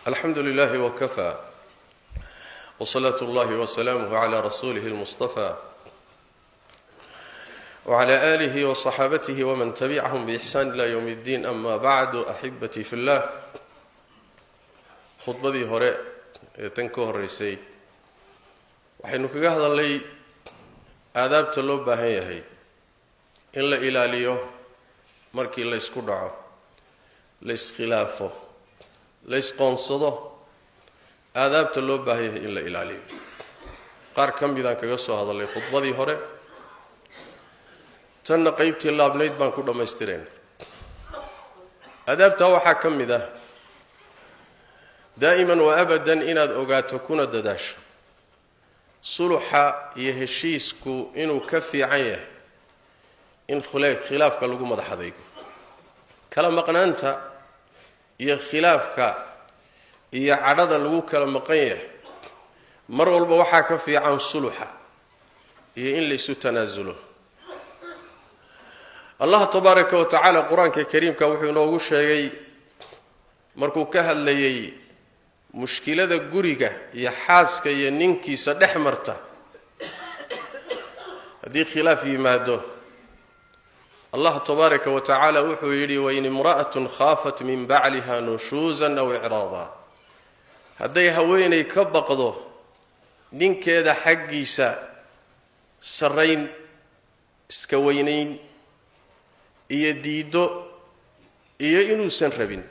Alxamdu lilahi wkafaa wsalaatu اllahi wasalaamuh cla rasuulih اlmustafa wcla alihi wصaxaabatihi wman tabicahum biixsaan ila ywm اddiin, ama bacdu. Axibatii fi llah, khudbadii hore ee tan ka horeysay waxaynu kaga hadalnay aadaabta loo baahan yahay in la ilaaliyo markii la ysku dhaco, la iskhilaafo, la isqoonsado, aadaabta loo baahan yahay in la ilaaliyo. Qaar ka midaan kaga soo hadalnay khudbadii hore, tanna qeybtii laabnayd baan ku dhammaystirayna. Aadaabtaa waxaa ka mid ah daa'iman wa abadan inaad ogaato kuna dadaasho suluxa iyo heshiisku inuu ka fiican yahay in khilaafka lagu madax adaygo. Kala maqnaanta iyo khilaafka iyo cadhada lagu kala maqan yahay mar walba waxaa ka fiican suluxa iyo in laysu tanaasulo. Allah tabaaraka wa tacaala Qur-aanka kariimka wuxuu inoogu sheegay markuu ka hadlayay mushkilada guriga iyo xaaska iyo ninkiisa dhex marta haddii khilaaf yimaado. Allah tabaaraka wa tacaala wuxuu yidhi: "Wain imra'atun khaafat min bacliha nushuusan aw icraada", hadday haweenay ka baqdo ninkeeda xaggiisa sarrayn, iska weynayn iyo diiddo iyo inuusan rabin,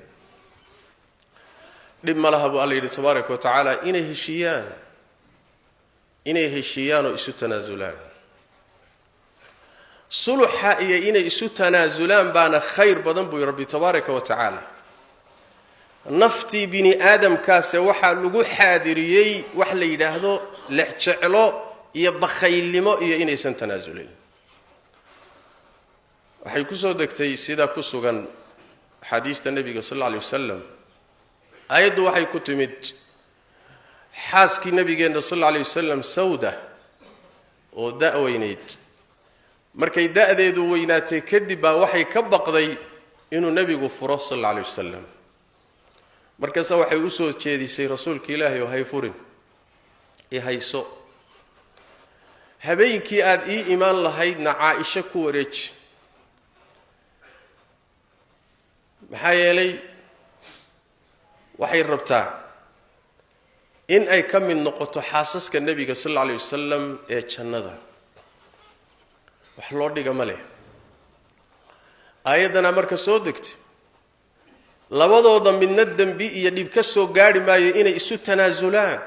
dhib ma laha buu Alla yidhi tabaaraka wa tacaala, inay heshiiyaan, inay heshiiyaan oo isu tanaasulaan. Suluxa iyo inay isu tanaasulaan baana khayr badan buu Rabbi tabaaraka wa tacaala. Naftii bini aadamkaase waxaa lagu xaadiriyey wax la yidhaahdo lexjeclo iyo bakhaylnimo iyo inaysan tanaasulin. Waxay ku soo degtay sidaa ku sugan axaadiista Nebiga sal alla alay wasalam. Aayaddu waxay ku timid xaaskii Nabigeenna sal alla alay wasalam, Sawda, oo da' weynayd. Markay da'deedu weynaatay kadib baa waxay ka baqday inuu Nebigu furo sal alla alay wasalam. Markaasa waxay u soo jeedisay: "Rasuulka Ilaahay oo, hay furin, i hayso, habeenkii aada ii imaan lahaydna Caa-isho ku wareeji." Maxaa yeelay waxay rabtaa in ay ka mid noqoto xaasaska Nebiga sal alla alay wasalam ee jannada. Wax loo dhiga ma leh. Aayaddanaa marka soo degtay, labadooda midna dembi iyo dhib ka soo gaadhi maayo inay isu tanaasulaan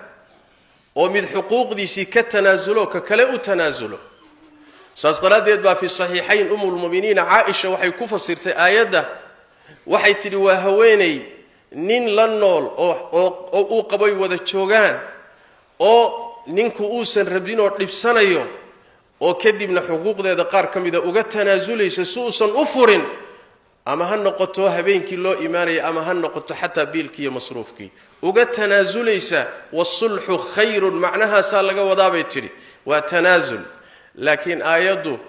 oo mid xuquuqdiisii ka tanaasulo, ka kale u tanaasulo. Saas daraaddeed baa fi saxiixayn Umulmuminiina Caaisha waxay ku fasirtay aayadda. Waxay tidhi: waa haweeney nin la nool oo uu qabay wada joogaan oo ninku uusan rabin oo dhibsanayo, oo kadibna xuquuqdeeda qaar ka mida uga tanaasulaysa si uusan u furin, ama ha noqoto habeenkii loo imaanaya, ama ha noqoto xataa biilkii iyo masruufkii uga tanaasulaysa. "Wasulxu khayrun" macnahaasaa laga wadaabay tidhi, waa tanaasul. Laakiin aayaddu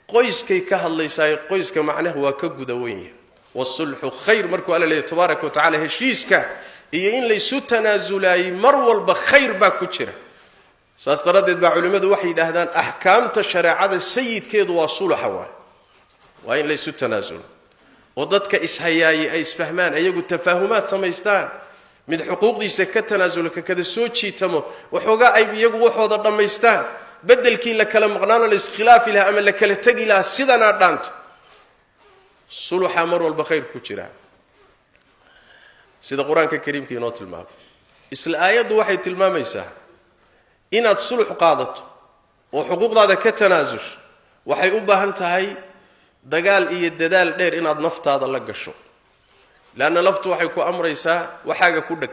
qoyskay ka hadlaysaay, qoyska macnaha waa ka guda weyn yahay. "Wasulxu khayr" markuu Alla leeyahy tabaaraka wa tacala, heshiiska iyo in laysu tanaasulaayey mar walba khayr baa ku jira. Saas daraaddeed baa culimmadu waxay yidhaahdaan axkaamta shareecada sayidkeedu waa suluxa, waay waa in laysu tanaasulo oo dadka ishayaayey ay isfahmaan, iyagu tafaahumaad samaystaan, mid xuquuqdiisa ka tanaasulo, ka kada soo jiitamo, waxoogaa ay iyagu waxooda dhammaystaan, beddelkii la kala maqnaano, la iskhilaafi lahaa ama la kala tegi lahaa. Sidanaa dhaanto, suluxa mar walba khayr ku jiraa, sida Qur-aanka kariimka inoo tilmaamay. Isla aayaddu waxay tilmaamaysaa inaad sulux qaadato oo xuquuqdaada ka tanaasusho waxay u baahan tahay dagaal iyo dadaal dheer inaad naftaada la gasho, leanna naftu waxay ku amraysaa waxaaga ku dheg,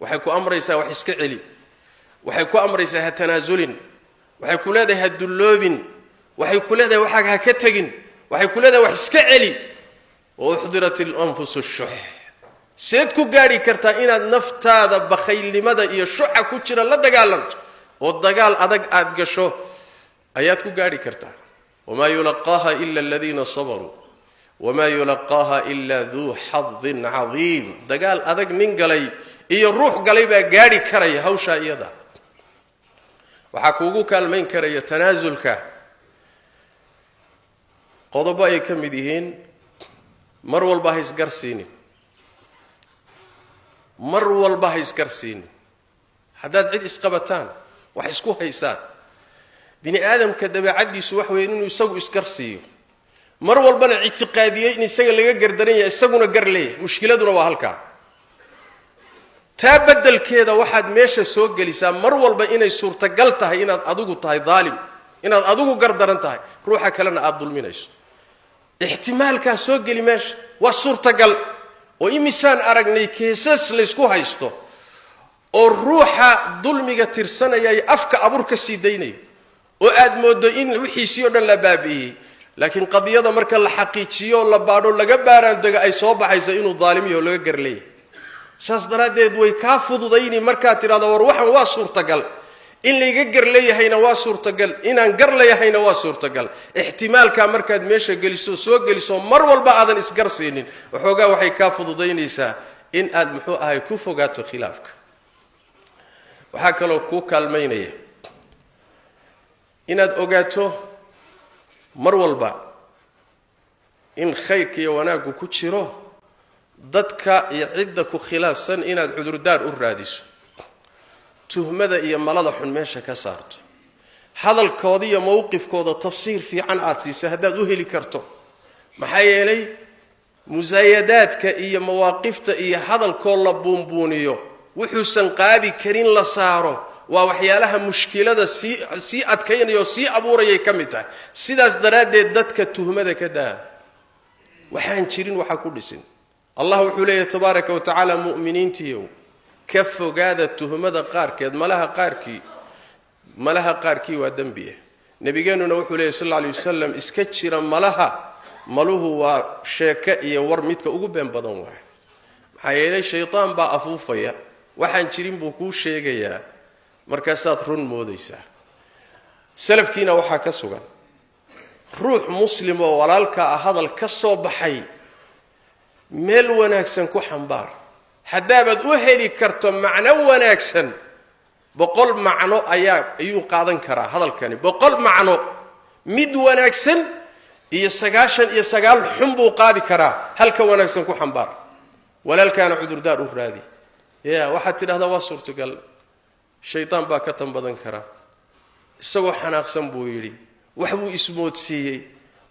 waxay ku amraysaa wax iska celi, waxay ku amraysaa ha tanaasulin, waxay ku leedahay ha dulloobin, waxay ku leedahay waxaaga ha ka tegin, waxay ku leedahay wax iska celi. Wa uxdirat alanfusu shux. Seed ku gaadhi kartaa inaad naftaada bakhaylnimada iyo shuxa ku jira la dagaalanto oo dagaal adag aada gasho ayaad ku gaadhi kartaa? Wamaa yulaqaaha ila aladiina sabaruu. Wamaa yulaqaaha ilaa duu xadin cadiim. Dagaal adag nin galay iyo ruux galay baa gaadhi karaya hawshaa iyada. Waxaa kuugu kaalmayn karaya tanaasulka qodobo ay ka mid yihiin: mar walba ha isgarsiinin, mar walba ha isgarsiinin. Haddaad cid isqabataan, wax isku haysaan, bini aadamka dabeecaddiisu wax weeye inuu isagu isgarsiiyo, mar walbana ictiqaadiyey in isaga laga gardaran yahay, isaguna gar leeyahay. Mushkiladuna waa halkaa. Taa beddelkeeda waxaad meesha soo gelisaa mar walba inay suurtagal tahay inaad adigu tahay daalim, inaad adigu gardaran tahay, ruuxa kalena aada dulminayso. Ixtimaalkaa soo geli meesha, waa suurtagal. Oo imisaan aragnay cases laysku haysto oo ruuxa dulmiga tirsanayay afka abur ka sii daynayo, oo aad mooddo in wixiisii o dhan la baabi'iyey, laakiin qadiyada marka la xaqiijiyo, la baadho, laga baaraandego, ay soo baxayso inuu daalim yaho, laga gar leeyahay. Saas daraaddeed way kaa fududayni markaad tidhahdo: "War, waxan waa suurtagal in layga gar leeyahayna, waa suurtagal inaan gar leeyahayna, waa suurtagal." Ixtimaalkaa markaad meesha geliso, soo geliso, mar walba aadan isgarsiinin, waxoogaa waxay kaa fududaynaysaa in aad, muxuu ahay, ku fogaato khilaafka. Waxaa kaloo kuu kaalmaynaya inaad ogaato mar walba in khayrka iyo wanaaggu ku jiro dadka iyo cidda ku khilaafsan inaad cudurdaar u raadiso, tuhmada iyo malada xun meesha ka saarto, hadalkooda iyo mowqifkooda tafsiir fiican aada siiso haddaad u heli karto. Maxaa yeelay, musaayadaadka iyo mawaaqifta iyo hadalkoo la buunbuuniyo, wuxuusan qaadi karin la saaro, waa waxyaalaha mushkilada sii adkaynaya oo sii abuurayay ka mid tahay. Sidaas daraaddeed dadka tuhmada ka daa, waxaan jirin waxaa ku dhisin. Allah wuxuu leeyahay tabaaraka wa tacaala: "Mu'miniintiiyow, ka fogaada tuhmada qaarkeed, malaha qaarkii, malaha qaarkii waa dembi ah." Nebigeennuna wuxuu leeyahy sal alla alay wasalam: "Iska jira malaha, maluhu waa sheeke iyo war midka ugu been badan." Waay, maxaa yeelay shaytaan baa afuufaya, waxaan jirin buu kuu sheegayaa, markaasaad run moodaysaa. Salafkiina waxaa ka sugan, ruux muslim oo walaalka ah hadal ka soo baxay meel wanaagsan ku xambaar haddaabaad u heli karto macno wanaagsan. 100 macno ayuu qaadan karaa hadalkani, 100 macno, mid wanaagsan iyo 99 xun buu qaadi karaa. Halka wanaagsan ku xambaar, walaalkaana cudurdaar u raadi. Ya waxaad tidhahdaa: "Waa suurtagal, shaydaan baa ka tan badan karaa, isagoo xanaaqsan buu yidhi, wax buu ismoodsiiyey,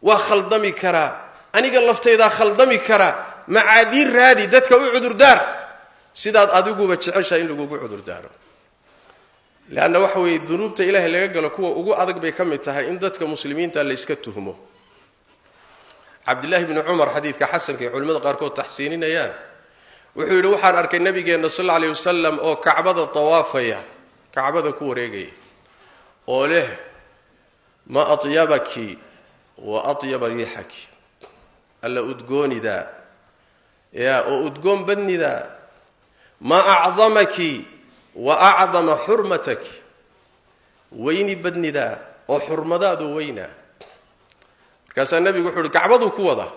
waa khaldami karaa, aniga laftaydaa khaldami karaa." Macaadiir raadi, dadka u cudurdaar sidaad adiguba jeceshahay in lagugu cudurdaaro. Leanna waxa weeye, dunuubta ilaahay laga galo kuwa ugu adag bay ka mid tahay in dadka muslimiinta layska tuhmo. Cabdillahi bni Cumar, xadiidka xasanka ee culimmada qaarkood taxsiininayaan, wuxuu yidhi: "Waxaan arkay nabigeenna sal alla alay wasalam oo Kacbada tawaafaya, Kacbada ku wareegaya, oo leh: 'Ma atyabaki wa atyaba riixaki, alla udgoonidaa ya oo udgoon badnidaa, ma acdamaki wa acdama xurmataki, weyni badnidaa oo xurmadaadu weynaa.' Markaasaa nebigu wuxu uhi, Kacbaduu ku wadaa: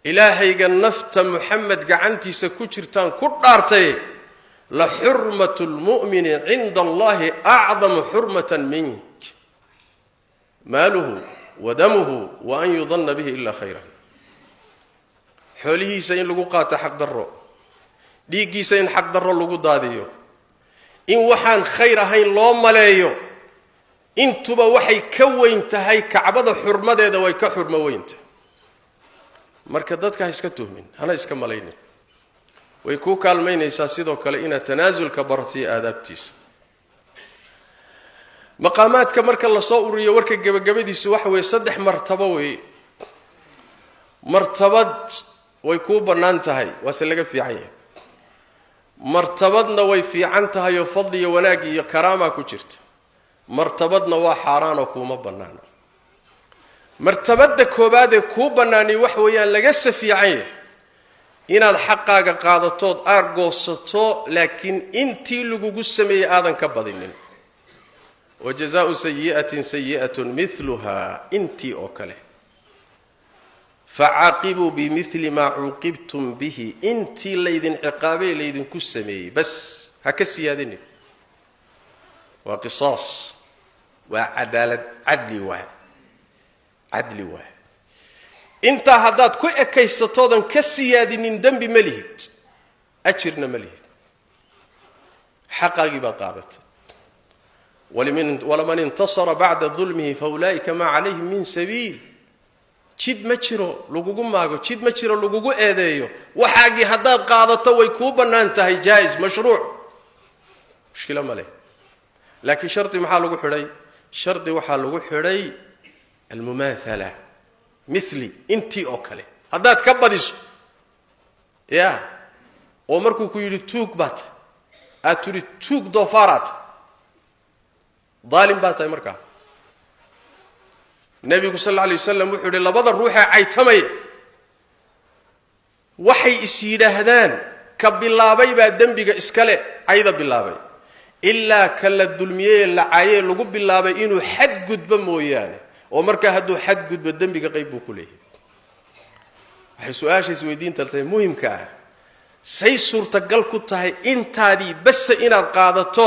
'Ilaahayga nafta Muxamed gacantiisa ku jirtaan ku dhaartay, la xurmatu lmu'mini cinda Allahi acdamu xurmatan mink, maaluhu wa damuhu wa an yudanna bihi ilaa khayran.' Xoolihiisa in lagu qaato xaqdarro, dhiiggiisa in xaqdarro lagu daadiyo, in waxaan khayr ahayn loo maleeyo, intuba waxay ka weyn tahay Kacbada xurmadeeda, way ka xurmo weyn tahay." Marka dadka ha iska tuhmin, hana iska malaynin. Way kuu kaalmaynaysaa sidoo kale inaad tanaasulka baratiyo aadaabtiisa. Maqaamaadka marka lasoo ururiyo, warka gebagabadiisu waxa weeye saddex martabo weeye. Martabad way kuu bannaan tahay, waase laga fiican yahay. Martabadna way fiican tahay oo fadli iyo wanaag iyo karaamaa ku jirta. Martabadna waa xaaraanoo kuuma bannaana. Martabadda koowaad ee kuu bannaanay waxa weeyaan, lagase fiican yahay, inaad xaqaaga qaadatood aargoosato, laakiin intii lagugu sameeyey aadan ka badinin. Wa jazaau sayi'atin sayi'atun miluha, intii oo kale. Facaaqibuu bimili maa cuuqibtum bihi, intii laydin ciqaabay laydinku sameeyey bas, ha ka siyaadinin. Waa qisaas, waa cadaalad, cadli waay, cadli waay. Intaa haddaad ku ekaysatoodan ka siyaadinin, dembi ma lihid, ajirna ma lihid, xaqaagii baad qaadatay. Walaman intasara bacda dulmihi fa ulaa'ika maa calayhim min sabiil. Jid ma jiro lagugu maago, jid ma jiro lagugu eedeeyo. Waxaagii haddaad qaadato way kuu bannaan tahay, jaa'is, mashruuc, mushkilo ma leh. Laakiin shardi maxaa lagu xidhay? Shardi waxaa lagu xidhay almumaathala, mili, intii oo kale. Haddaad ka badiso ya, oo markuu ku yidhi "tuug baa tahay" aad tidhi "tuug doofaaraad tahay", daalim baa tahay markaa. Nebigu sal alla alay wasalam wuxuu yidhi, labada ruuxee caytamaya waxay is yidhaahdaan, ka bilaabay baa dembiga iskale, cayda bilaabay, ilaa ka la dulmiyey, la caayee, lagu bilaabay inuu xadgudbo mooyaane. Oo markaa hadduu xadgudbo, dembiga qayb buu ku leeyahay. Waxay su-aasha isweydiinta tahay muhimka ah: say suurtagal ku tahay intaadii base inaad qaadato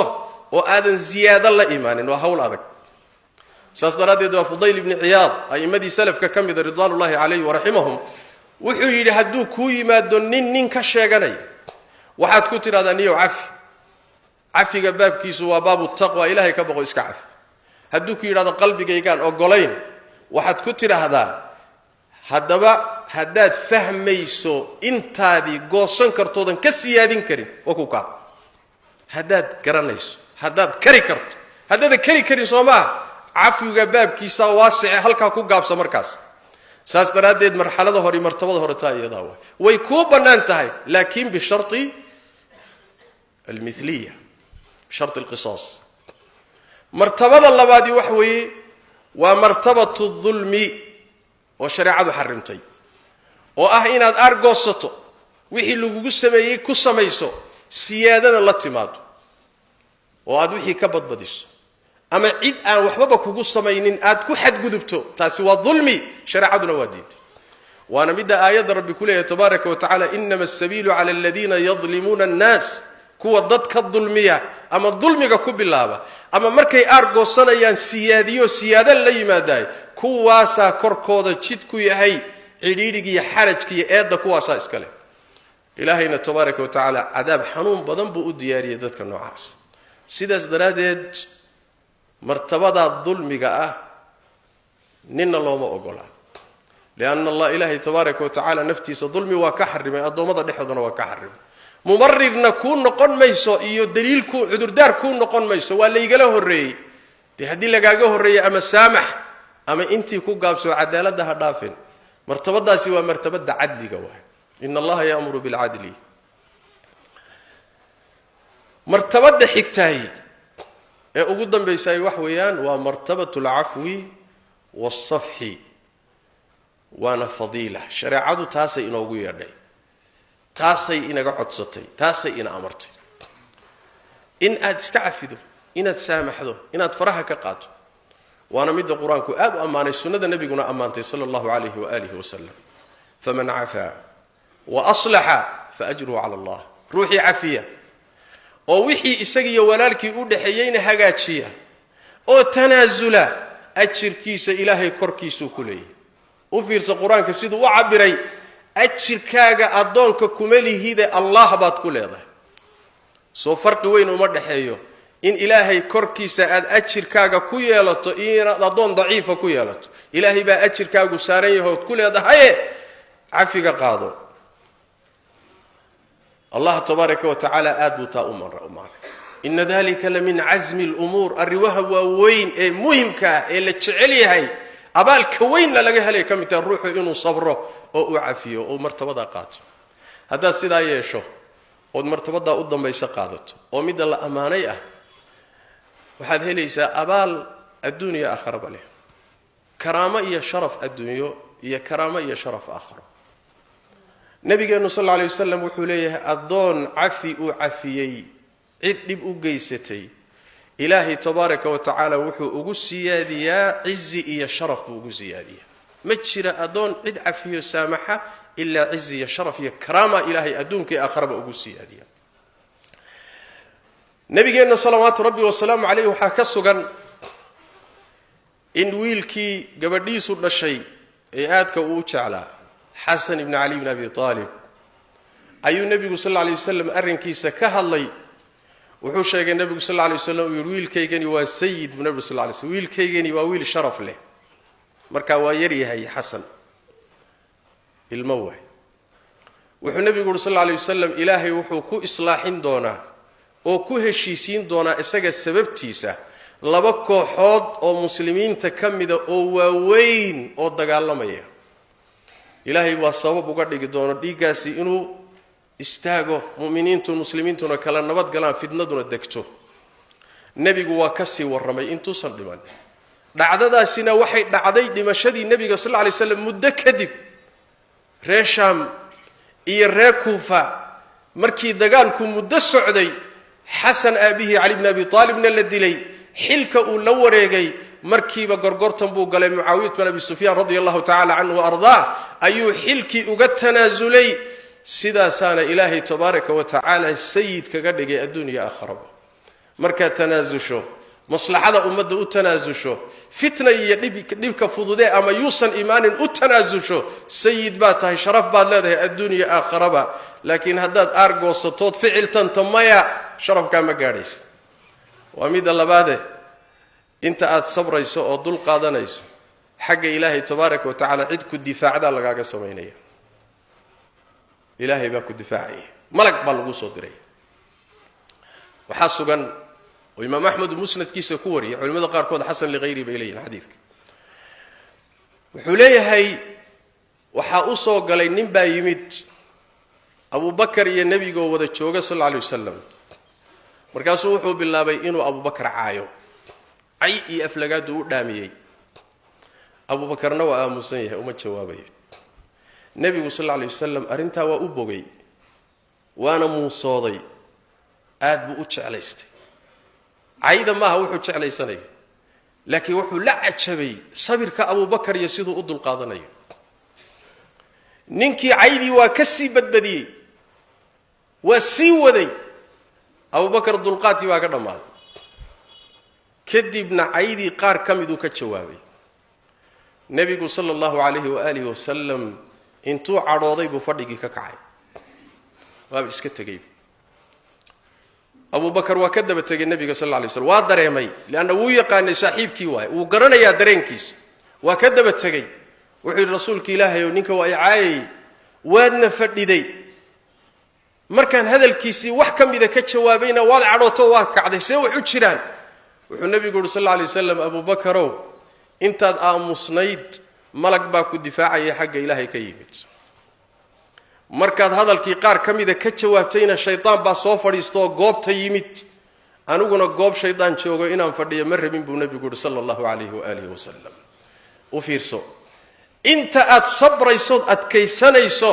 oo aadan ziyaado la imaanin? Waa hawl adag. Saas daraaddeed waa Fudayl ibni Ciyaad, a'immadii salafka ka mida ridwaanullahi calayh waraximahum, wuxuu yidhi, hadduu kuu yimaado nin nin ka sheeganaya, waxaad ku tidhahdaa, "Niyow, cafi. Cafiga baabkiisu waa baabu taqwa, Ilaahay ka boqo, iska cafi." Hadduu ku yidhahdo "qalbigaygaan ogolayn", waxaad ku tidhaahdaa, "Haddaba haddaad fahmayso intaadii goosan kartoodan ka siyaadin karin, waa ku kaa. Haddaad garanayso, haddaad kari karto. Haddaadan kari karin, soo maaha? Cafwiga baabkiisa waasice, halkaa ku gaabsa." Markaas saas daraaddeed marxalada hore, martabada hore, taa iyadaa waay, way kuu bannaan tahay, laakiin bisharti almiliya, bishari alqisaas. Martabada labaadi waxa weeye waa martabatu dulmi oo shareecadu xarimtay, oo ah inaad aargoosato, wixii lagugu sameeyey ku samayso, siyaadana la timaado, oo aad wixii ka badbadiso, ama cid aan waxbaba kugu samaynin aad ku xadgudubto. Taasi waa dulmi, shareecaduna waa diiday. Waana midda aayadda Rabbi ku leeyahay tabaaraka wa tacala, "Inama asabiilu cala aladiina yadlimuuna annaas", kuwa dadka dulmiya ama dulmiga ku bilaaba, ama markay aargoosanayaan siyaadiyo, siyaado la yimaadaay, kuwaasaa korkooda jid ku yahay cidhiidhigiiyo xarajka iyo eedda, kuwaasaa iska leh. Ilaahayna tabaaraka wa tacaala cadaab xanuun badan buu u diyaariyey dadka noocaas. Sidaas daraaddeed martabadaa dulmiga ah ninna looma ogolaa, lianna Allah, Ilaahay tabaaraka wa tacaala, naftiisa dulmi waa ka xarimay, addoommada dhexdoodana waa ka xarimay. Mubarirna kuu noqon mayso iyo daliil kuu cudurdaar kuu noqon mayso "waa laygala horreeyey". Dee haddii lagaaga horreeyey, ama saamax ama intii ku gaabsoo, cadaaladda ha dhaafin. Martabadaasi waa martabada cadliga waay. Ina Allaha ya'muru bilcadli. Martabada xigtaay ee ugu dambaysaay wax weeyaan waa martabatu alcafwi waalsafxi, waana fadiila. Shareecadu taasay inoogu yeedhay, taasay inaga codsatay, taasay ina amartay: in aad iska cafido, inaad saamaxdo, inaad faraha ka qaado. Waana midda Qur-aanku aad u ammaanay, sunnada Nebiguna ammaantay sala allahu calayhi waalihi wasalam. Faman cafaa wa aslaxa fa ajruhu cala Allah. Ruuxii cafiya oo wixii isagiiyo walaalkii u dhexeeyeyna hagaajiya oo tanaasula, ajirkiisa Ilaahay korkiisuu ku leeyahay. U fiirsa Qur-aanka siduu u cabbiray: ajirkaaga addoonka kuma lihide, Allah baad ku leedahay. Soo farqi weyn uma dhexeeyo in Ilaahay korkiisa aad ajirkaaga ku yeelato iyo inaad addoon daciifa ku yeelato? Ilaahay baa ajirkaagu saaran yahay ood ku leedahaye, cafiga qaado. Allah tabaaraka wa tacaala aad buu taa u maanay. Ina dalika la min casmi lumuur. Arrimaha waaweyn ee muhimka ah ee la jecel yahay, abaalka weynna laga helaya ka mid tahay ruuxu inuu sabro oo uu cafiyo oo martabadaa qaato. Haddaad sidaa yeesho ood martabadaa u dambayso qaadato, oo midda la ammaanay ah, waxaad helaysaa abaal adduun iyo aakharaba leh, karaamo iyo sharaf adduunyo iyo karaamo iyo sharaf aakharo. Nabigeennu sal alla alay wasalam wuxuu leeyahay, addoon cafi uu cafiyey cid dhib u geysatay, Ilaahay tabaaraka wa tacaala wuxuu ugu siyaadiyaa cizi iyo sharaf buu ugu siyaadiyaa. Ma jira addoon cid cafiyo saamaxa ilaa cizi iyo sharaf iyo karaama ilaahay adduunka iyo aakharaba ugu siyaadiya. Nabigeenna salawaatu rabbi wasalaamu caleyh waxaa ka sugan in wiilkii gabadhiisu dhashay ee aadka uu u jeclaa, Xasan ibni Cali bn Abi Aalib, ayuu nebigu sal alla alay wasalam arrinkiisa ka hadlay. Wuxuu sheegay nebigu sal alla alay waslam, uu yidhi: "Wiilkaygani waa sayid," buu nebigu sal lay slm, "wiilkaygani waa wiil sharaf leh." Markaa waa yar yahay Xasan, ilmo waay. Wuxuu nebigu yuri sal alla alay wasalam: "Ilaahay wuxuu ku islaaxin doonaa oo ku heshiisiin doonaa isaga sababtiisa laba kooxood oo muslimiinta ka mida oo waaweyn oo dagaalamaya. Ilaahay waa sabab uga dhigi doono dhiiggaasi inuu istaago, mu'miniintu muslimiintuna kala nabad galaan, fitnaduna degto." Nebigu waa ka sii warramay intuusan dhiman. Dhacdadaasina waxay dhacday dhimashadii nebiga sal alla lay slam muddo kadib. Reer Shaam iyo reer Kuufa markii dagaalku muddo socday, Xasan aabihii Cali bni Abi Aalibna la dilay, xilka uu la wareegay. Markiiba gorgortan buu galay. Mucaawiyat bin Abi Sufyaan radia allahu tacala canhu wa ardaah ayuu xilkii uga tanaasulay. Sidaasaana Ilaahay tabaaraka wa tacaala sayid kaga dhigay adduun iyo aakharaba. Markaad tanaasusho, maslaxada ummadda u tanaasusho, fitna iyo dhibka fududee ama yuusan imaanin u tanaasusho, sayid baad tahay, sharaf baad leedahay adduun iyo aakharaba. Laakiin haddaad aargoosatood ficiltanta, maya, sharafkaa ma gaadhaysa. Waa midda labaade, inta aad sabrayso oo dul qaadanayso, xagga Ilaahay tabaaraka wa tacaala cid ku difaacdaa lagaaga samaynaya. Ilaahay baa ku difaacaya, malag baa laguu soo diray. Waxaa sugan oo Imaam Axmed musnadkiisa ku wariyay, culimada qaarkood xasan lighayri bay leeyihin xadiidka. Wuxuu leeyahay: waxaa u soo galay nin baa yimid Abubakar iyo nebigoo wada jooga sal alla alay wasalam. Markaasuu wuxuu bilaabay inuu Abubakar caayo, cay iyo aflagaadu u dhaamiyey. Abubakarna waa aamusan yahay, uma jawaabayo. Nebigu sal alla alay wasalam arrintaa waa u bogay, waana muusooday, aad buu u jeclaystay. Cayda maaha wuxuu jeclaysanayo, laakiin wuxuu la cajabay sabirka Abubakar iyo siduu u dulqaadanayo. Ninkii caydii waa ka sii badbadiyey, waa sii waday. Abubakar dulqaadkii baa ka dhammaaday. Kadibna caydii qaar ka miduu ka jawaabay. Nebigu sala allahu calayhi waaalihi wasalam intuu cadhooday buu fadhigii ka kacay, waaba iska tegey. Abubakar waa ka daba tegay nebiga sal alla lay slam. Waa dareemay, leanna wuu yaqaanay, saaxiibkii waay, wuu garanayaa dareenkiisa. Waa ka daba tegey. Wuxuu yidhi: "Rasuulka Ilaahay ow, ninka waa i caayayey, waadna fadhiday. Markaan hadalkiisii wax ka mida ka jawaabayna waad cadhooto, waad kacday. See wax u jiraan?" Wuxuu nebigu yidhi sal alla alay waslam: "Abubakarow, intaad aamusnayd malag baa ku difaacaya xagga Ilaahay ka yimid. Markaad hadalkii qaar ka mida ka jawaabtayna shaydaan baa soo fadhiistaoo goobta yimid. Aniguna goob shaydaan joogo inaan fadhiyo ma rabin," buu nebigu yidhi sala allahu calayhi waaalihi wasalam. U fiirso, inta aad sabraysood adkaysanayso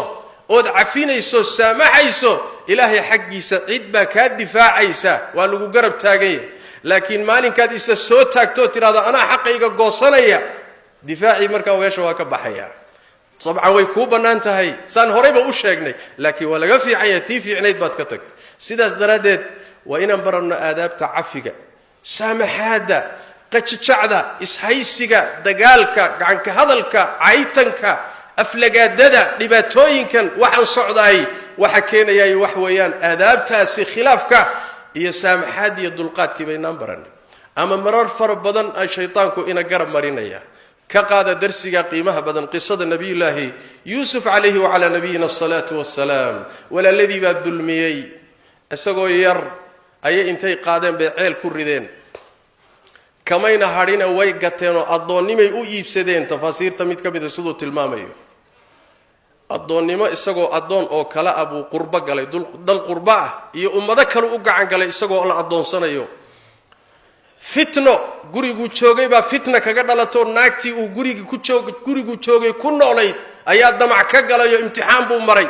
ood cafinayso, saamaxayso, Ilaahay xaggiisa cid baa kaa difaacaysa, waa lagu garab taagan yahay. Laakiin maalinkaad isa soo taagtoo tidhahdo anaa xaqayga goosanaya, difaacii markaa meesha waa ka baxaya. Sabcan way kuu bannaan tahay, saan horayba u sheegnay, laakiin waa laga fiican yahay, tii fiicnayd baad ka tagtay. Sidaas daraaddeed waa inaan baranno aadaabta cafiga, saamaxaadda, qajijacda, ishaysiga, dagaalka, gacanka hadalka, caytanka, aflagaadada, dhibaatooyinkan waxaan socdaay waxa keenayay wax weeyaan aadaabtaasi khilaafka iyo saamaxaad iyo dulqaadkii baynaan baranay, ama marar fara badan ay shaytaanku ina garab marinaya. Ka qaada darsiga qiimaha badan qisada Nabiyullaahi Yuusuf calayhi wacalaa nabiyina asalaatu wassalaam. Walaaladii baa dulmiyey. Isagoo yar ayay intay qaadeen bay ceel ku rideen. Kamayna hadhina, way gateenoo addoonnimay u iibsadeen. Tafaasiirta mid ka mida siduu tilmaamayo, addoonnimo isagoo addoon oo kale ah buu qurbo galay, dal qurbo ah iyo ummado kale u gacan galay isagoo la addoonsanayo. Fitno guriguu joogay baa fitna kaga dhalatoo naagtii uu gurigii ku joog guriguu joogay ku noolayd ayaa damac ka galayo. Imtixaan buu maray.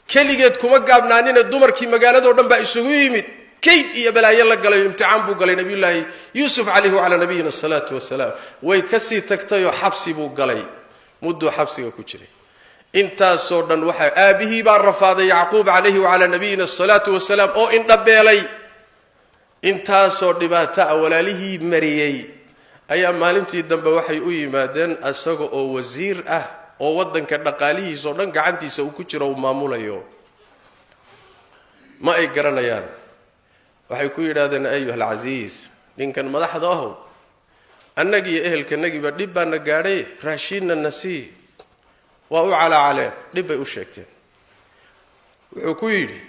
Keligeed kuma gaabnaanina, dumarkii magaaladoo dhan baa isugu yimid, kayd iyo balaayo la galayo. Imtixaan buu galay Nabiyullaahi Yuusuf calayhi wacalaa nabiyina asalaatu wasalaam. Way kasii tagtayoo xabsi buu galay. Mudduu xabsiga ku jiray. Intaasoo dhan waxaa aabbihii baa rafaaday, Yacquub calayhi wacalaa nabiyina asalaatu wasalaam, oo indhabeelay. Intaasoo dhibaato ah walaalihii mariyey ayaa maalintii dambe waxay u yimaadeen isaga oo wasiir ah oo waddanka dhaqaalihiisa oo dhan gacantiisa uu ku jiro, uu maamulayo. Ma ay garanayaan. Waxay ku yidhahdeen: "Ayuha alcasiis, ninkan madaxda ahow, annagiiyo ehelkanagiiba dhib baana gaadhay, raashiinna na sii." Waa u calaacaleen, dhib bay u sheegteen. Wuxuu ku yidhi: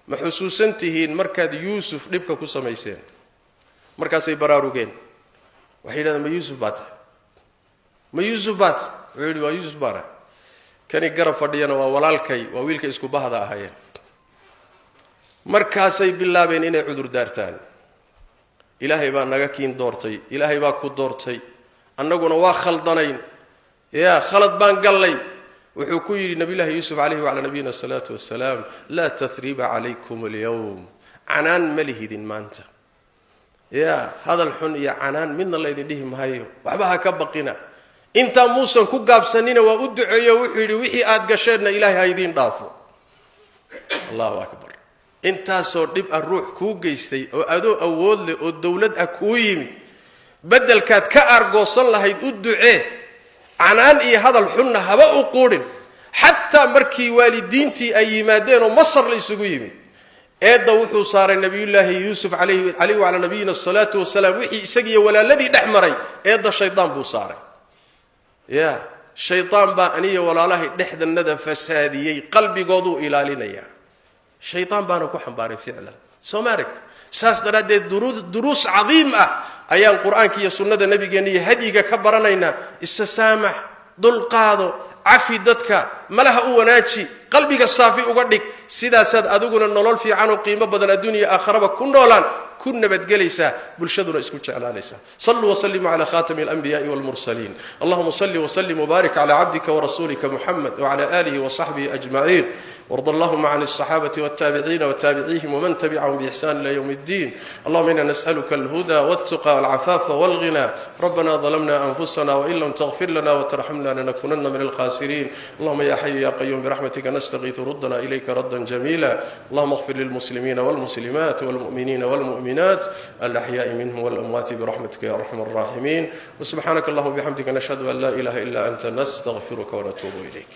"Ma xusuusan tihiin markaad Yuusuf dhibka ku samayseen?" Markaasay baraarugeen. Waxay yidhahdeen: "Ma Yuusuf baa tahay? Ma Yuusuf baa tahay?" Wuxuu yidhi: "Waa Yuusuf baana, kani garab fadhiyana waa walaalkay, waa wiilka isku bahda ahaayeen." Markaasay bilaabeen inay cudur daartaan: "Ilaahay baa naga kiin doortay, Ilaahay baa ku doortay, annaguna waa khaldanayn, yaa khalad baan gallay." Wuxuu ku yidhi Nabiyullahi Yuusuf calayhi wacalaa nabiyina asalaatu wasalaam: "Laa tahriiba calaykum alyawm." Canaan ma lihidin maanta, yaa hadal xun iyo canaan midna laydin dhihi maayo, waxba ha ka baqina. Intaa muusan ku gaabsanina, waa u duceeyo. Wuxuu yidhi: "Wixii aad gasheenna Ilaahay ha idiin dhaafo." Allahu akbar! Intaasoo dhib ah ruux kuu geystay oo adoo awood leh oo dowlad ah kuu yimid, beddelkaad ka aargoosan lahayd u ducee, canaan iyo hadal xunna haba u quudhin. Xataa markii waalidiintii ay yimaadeen oo Masar la isugu yimid, eedda wuxuu saaray Nabiyullaahi Yuusuf calayhi wacalaa nabiyina asalaatu wasalaam. Wixii isagiiyo walaaladii dhex maray, eedda shaydaan buu saaray. Ya shaydaan baa aniyo walaalahay dhexdanada fasaadiyey. Qalbigooduu ilaalinayaa, shaydaan baana ku xambaaray ficlan. Soo ma aragti? Saas daraaddeed duruus cadiim ah ayaan Qur-aanka iyo sunnada nabigeenna iyo hadyiga ka baranaynaa. Isa saamax, dulqaado, cafi dadka, malaha u wanaaji, qalbiga saafi uga dhig. Sidaasaad adiguna nolol fiican oo qiimo badan adduuniya aakharaba ku noolaan, ku nabadgelaysaa, bulshaduna isku jeclaanaysaa. Saluu wslimuu cala khatami alanbiyaءi wاlmursaliin. Allahuma salli wslim wbaarik cla cabdika warasuulika Muxamed wcla alihi wصaxbihi ajmaciin, وارض اللهم عن الصحابة والتابعين وتابعيهم ومن تبعهم بإحسان إلى يوم الدين. اللهم إنا نسألك الهدى والتقى والعفاف والغنى. ربنا ظلمنا أنفسنا وإن لم تغفر لنا وترحمنا لنكونن من الخاسرين. اللهم يا حي يا قيوم، برحمتك نستغيث، ردنا إليك ردا جميلا. اللهم اغفر للمسلمين والمسلمات والمؤمنين والمؤمنات، الأحياء منهم والأموات، برحمتك يا أرحم الراحمين. وسبحانك اللهم وبحمدك، نشهد أن لا إله إلا أنت، نستغفرك ونتوب إليك.